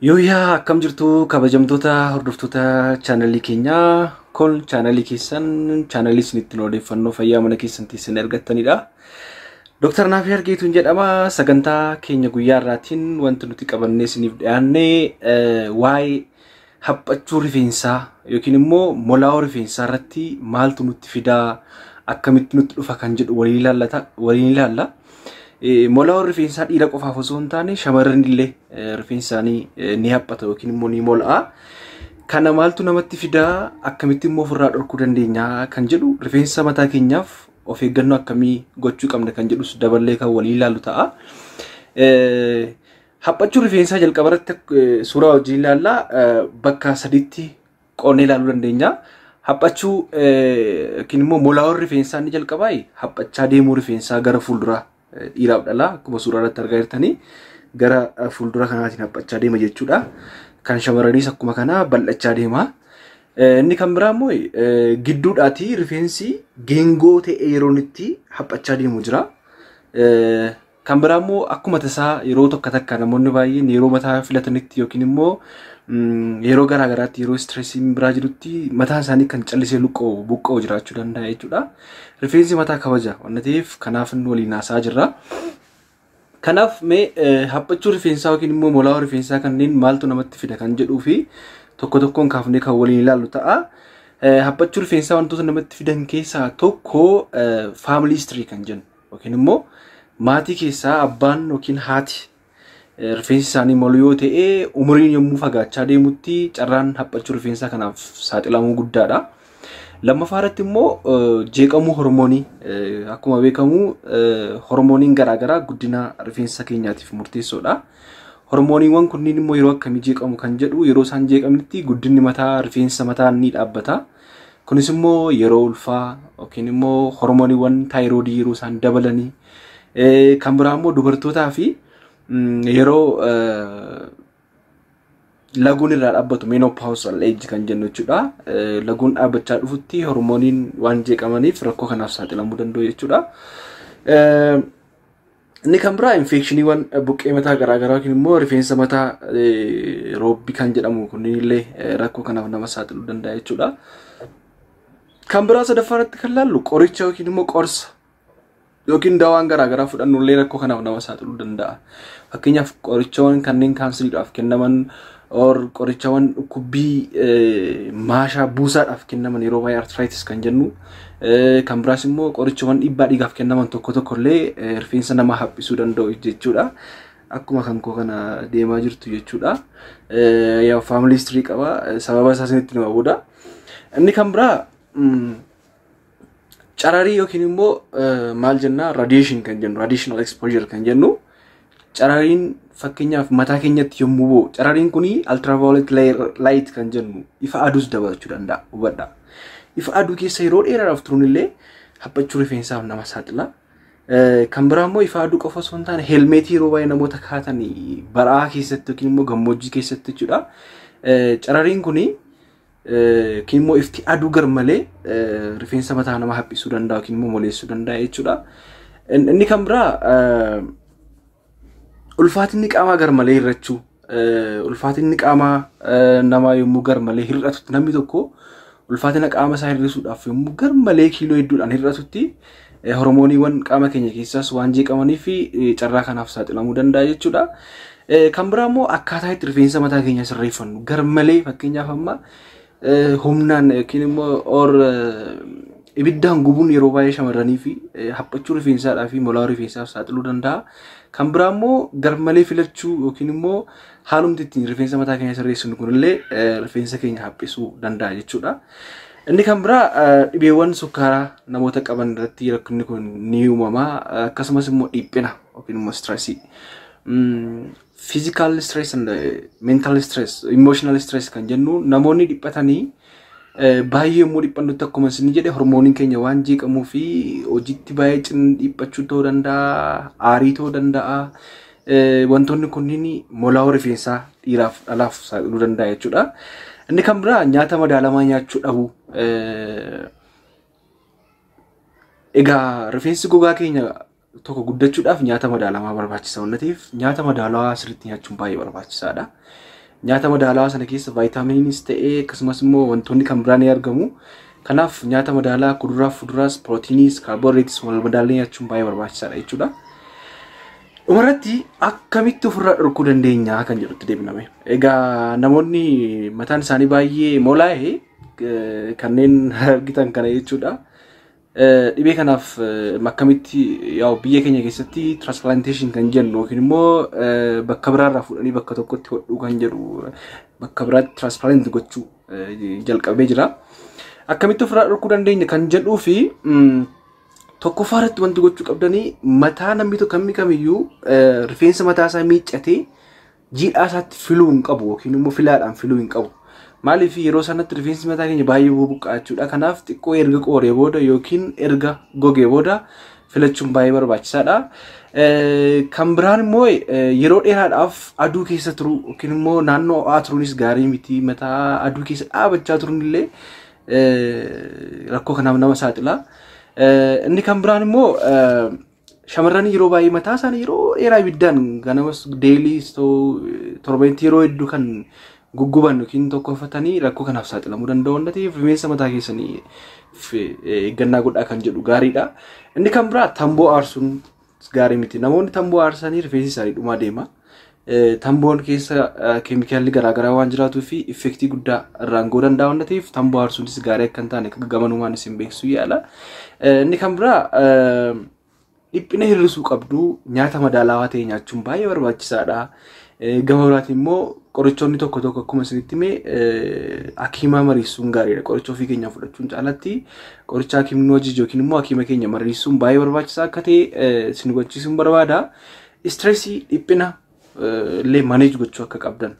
Yooyyaa, akkam jirtu kabajamtoota hordoftoota chaanalii keenyaa? Kun chaanalii keessan, chaanalii isin ittiin odeeffannoo fayyaa mana keessan teessanii argattanidha. Dooktar Naafii Argeetuun jedhama. Sagantaa keenya guyyaa irraatiin wanti nuti qabannee isiniif dhiyaanne waa'ee haphachuu rifeensaa yookiin immoo molaa'uu rifeensaa irratti maaltu nutti fidaa, akkamitti nutti dhufa kan jedhu waliin ilaalla. Molaa'uun rifeensaa dhiira qofaaf osoo hin taane shamarran illee rifeensi isaanii ni haphata yookiin immoo ni mola'a. Kana maaltu namatti fidaa, akkamitti immoo ofirraa dhorkuu dandeenya kan jedhu, rifeensa mataa keenyaaf of eeggannoo akkamii gochuu qabna kan jedhus daballee kan walii ilaallu ta'a. Haphachuu rifeensaa jalqaba irratti suuraa wajjin ilaalla. Bakka sadiitti qoonnee ilaaluu dandeenya. Haphachuu yookiin immoo molaa'uun rifeensaa inni jalqabaa haphachaa deemuu rifeensaa gara fuulduraa dhiiraaf dhalaa akkuma suuraa irratti argaa jirtanii gara fuuldura kanaatiin haphachaa deema jechuudha. Kan shamarraniis akkuma kanaa bal'achaa deema. Inni kan biraa immoo gidduudhaatii rifeensi geengoo ta'ee yeroo inni itti haphachaa deemu jira. Kan biraa immoo akkuma tasaa yeroo tokko takka namoonni baay'een yeroo mataa filatanitti yookiin immoo yeroo garaa garaatti, yeroo stressiin biraa jirutti mataan isaanii kan callisee luqqa'u, buqqa'u jiraachuu danda'a jechuudha. Rifeensi mataa kabaja waan ta'eef kanaaf inni waliin haasaa jirra. Kanaaf mee haphachuu rifeensaa yookiin immoo molaa'uu rifeensaa kanneen maaltu namatti fida kan jedhuu fi tokko tokkoon kaafnee kan waliin ilaallu ta'a. Haphachuu rifeensaa wantoota namatti fidan keessaa tokko family history kan jennu yookiin immoo maatii keessaa abbaan yookiin haati rifeensi isaanii malu yoo ta'e, umuriin yommuu fagaachaa deemutti carraan haphachuu rifeensaa kanaaf saaxilamuu guddaadha. Lammaffaa irratti immoo jeeqamuu hormoonii. Akkuma beekamu hormooniin garaagaraa guddina rifeensa keenyaatiif murteessoodha. Hormooniiwwan kunniin immoo yeroo akkamii jeeqamu kan jedhu, yeroo isaan jeeqamnitti guddinni mataa, rifeensa mataa ni dhaabbata. Kunis immoo yeroo ulfaa yookiin immoo hormooniiwwan thyroidii yeroo isaan dabalanii, kan biraa immoo dubartootaa fi yeroo laguun irraa dhaabbatu, menopausal age kan jennu jechuudha. Laguun dhaabbachaa dhufutti hormooniin waan jeeqamaniif rakkoo kanaaf saaxilamuu danda'u jechuudha. Inni kan biraa infectioniiwwan buqqee mataa garaagaraa yookiin immoo rifeensa mataa roobbii kan jedhamu kunniin illee rakkoo kanaaf nama saaxiluu danda'a jechuudha. Kan biraa sadaffaa irratti kan laallu qoricha yookiin immoo qorsa yookiin dawaan garaagaraa fudhannu illee rakkoo kanaaf nama saaxiluu danda'a. Fakkeenyaaf qorichawwan kanneen kaanseriidhaaf kennaman or qorichawwan dhukkubbii maashaa buusaadhaaf kennaman, yeroo baay'ee arthritis kan jennu, kan biraas immoo qorichawwan dhiibbaa dhiigaaf kennaman tokko tokko illee rifeensa namaa haphisuu danda'u jechuudha. Akkuma kan koo kana deemaa jirtu jechuudha. Yaa, family history qaba, sababa isaa isinitti nima booda. Inni kan biraa cararii yookiin immoo maal jennaa, radiation kan jennu, radiational exposure kan jennu, carariin fakkeenyaaf mataa keenyatti yommuu bu'u, carariin kuni ultraviolet light kan jennu ifa aduus dabalachuu danda'a, hubadhaa. Ifa aduu keessa yeroo dheeraadhaaf turuun illee haphachuu rifeensaaf nama saaxila. Kan biraa immoo ifa aduu qofa osoo hin taane helmetii yeroo baay'ee namoota kaatan baraa keessatti yookiin immoo gammoojjii keessatti jechuudha. Carariin kuni yookiin immoo ifti aduu garmalee rifeensa mataa nama haphisuu danda'a yookiin immoo moleessuu danda'a jechuudha. Inni kan biraa ulfaatinni qaamaa garmalee hir'achuu. Ulfaatinni qaamaa namaa yommuu garmalee hir'atutti, namni tokko ulfaatina qaama isaa hir'isuudhaaf yommuu garmalee kiiloo hedduudhaan hir'atutti, hormooniiwwan qaama keenya keessaas waan jeeqamanii fi carraa kanaaf saaxilamuu danda'a jechuudha. Kan biraa immoo akkaataa itti rifeensa mataa keenya sirreeffannu garmalee, fakkeenyaaf amma humnaan yookiin immoo or ibiddaan gubuun yeroo baay'ee shamarranii fi haphachuu rifeensaadhaa fi molaa rifeensaaf saaxiluu danda'a. Kan biraa immoo garmalee filachuu yookiin immoo haalumti ittiin rifeensa mataa keenya sirreessinu kunillee rifeensa keenya haphisuu danda'a jechuudha. Inni kan biraa dhibeewwan sukkaaraa namoota qaban irratti rakkinni kun ni uumama. Akkasumas immoo dhiphina yookiin immoo stressii. Physical stress and mental stress, emotional stress kan jennu, namoonni dhiphatanii baay'ee yommuu dhiphannutti, akkuma isin jedhe, hormooniin keenya waan jeeqamuu fi hojiitti baay'ee cin dhiphachuu ta'uu danda'a, aarii ta'uu danda'a. Wantoonni kunniin molaa'uu rifeensaa dhiiraaf dhalaaf saaxiluu danda'a jechuudha. Inni kan biraa nyaata madaalamaa nyaachuu dhabuu. Egaa rifeensi gogaa keenya tokko guddachuudhaaf nyaata madaalamaa barbaachisa waan ta'eef nyaata madaalawaa sirriitti nyaachuun baay'ee barbaachisaadha. Nyaata madaalawaa sana keessa vaayitaaminiinis ta'ee akkasumas immoo wantoonni kan biraan ni argamu. Kanaaf nyaata madaalaa kuduraa, fuduraas, pirootiiniis, kaarboohayidireetis wal madaalanii nyaachuun baay'ee barbaachisaadha jechuudha. Dhumarratti akkamitti ofirraa dhorkuu dandeenya kan jedhutti deebiname. Egaa namoonni mataan isaanii baay'ee molaa'e kanneen argitan kana jechuudha. Dhibee kanaaf akkamitti yaa'u biyya keenya keessatti transplantation kan jennu yookiin immoo bakka biraarraa fuudhanii bakka tokkotti hodhuu kan jedhu bakka biraatti transplant gochuu jalqabee jira. Akkamitti ofirraa dhorkuu dandeenya kan jedhuu fi tokkoffaa irratti wanti gochuu qabdanii mataa namni tokko kamiyyuu rifeensa mataa isaa miiccatee jiidhaa isaatti filuu hin qabu yookiin immoo filaadhaan filuu hin qabu. Maaliif yeroo sanatti rifeensi mataa keenya baay'ee bubuqqaa jechuudha. Kanaaf xiqqoo erga qooree booda yookiin erga gogee booda filachuun baay'ee barbaachisaadha. Kan biraan immoo yeroo dheeraadhaaf aduu keessa turuu yookiin immoo naannoo ho'aa turuunis gaarii miti. Mataa aduu keessa dhaabachaa turuun illee rakkoo kanaaf nama saaxila. Inni kan biraan immoo shamarran yeroo baay'ee mataa isaanii yeroo dheeraa ibiddaan ganamas deeliis torbeetti yeroo hedduu kan gugguban yookiin tokkoffatanii rakkoo kanaaf saaxilamuu danda'u waan ta'eef rifeensa mataa keessanii eeggannaa godhaa kan jedhu gaariidha. Inni kan biraa tamboo aarsuun gaarii miti. Namoonni tamboo aarsanii rifeensi isaanii dhumaa deema. Tamboon keessa keemikaalli garaagaraa waan jiraatuu fi effektii guddaa irraan ga'uu danda'a waan ta'eef tamboo aarsuunis gaarii akka hin taane gamanumaan isin beeksisuu yaala. Inni kan biraa dhiphina hir'isuu qabdu, nyaata madaalawaa ta'e nyaachuun baay'ee barbaachisaadha. Gama biraatiin immoo qorichoonni tokko tokko akkuma isinitti hime hakiima mariisuun gaariidha. Qoricha ofii keenyaa fudhachuun caalatti qoricha hakiimni nu ajaju yookiin immoo hakiima keenya mariisuun baay'ee barbaachisaa akka ta'e isin hubachiisuun barbaada. Istireesii dhiphina illee maneej gochuu akka qabdan,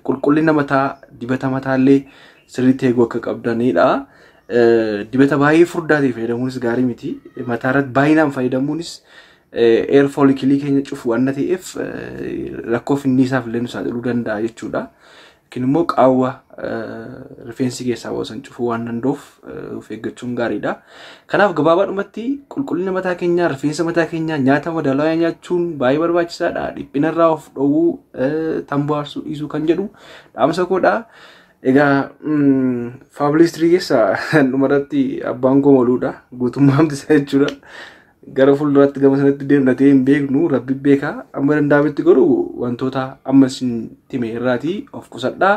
qulqullina mataa, dibata mataa illee sirriitti eeguu akka qabdanidha. Dibata baay'ee furdaa ta'e fayyadamuunis gaarii miti. Mataa irratti baay'inaan fayyadamuunis eer foolikilii keenya cufu waan ta'eef rakkoo finniisaaf illee nu saaxiluu danda'a jechuudha. Yookiin immoo qaawwa rifeensi keessaa baasan cufuu waan danda'uuf of eeggachuun gaariidha. Kanaaf gabaabaadhumatti qulqullina mataa keenyaa, rifeensa mataa keenyaa, nyaata madaalawaa nyaachuun baay'ee barbaachisaadha. Dhiphina irraa of dhowwuu, tamboo aarsuu dhiisuu kan jedhu dhaamsa koodha. Egaa faabilistirii keessa dhumarratti abbaan koo moluudha. Guutummaa isaa jechuudha. Gara fuulduraatti gama sanatti deemna ta'ee hin beeknu, rabbi beeka. Amma danda'ametti garuu wantoota amma isin time irraatii of qusadhaa.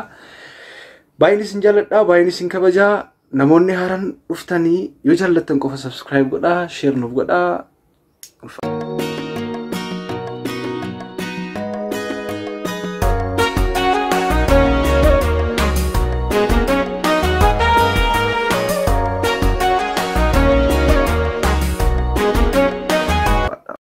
Baay'een isin jaalladha, baay'een isin kabajaa. Namoonni haaraan dhuftanii yoo jaallattan qofa subscribe godhaa, share nuuf godhaa.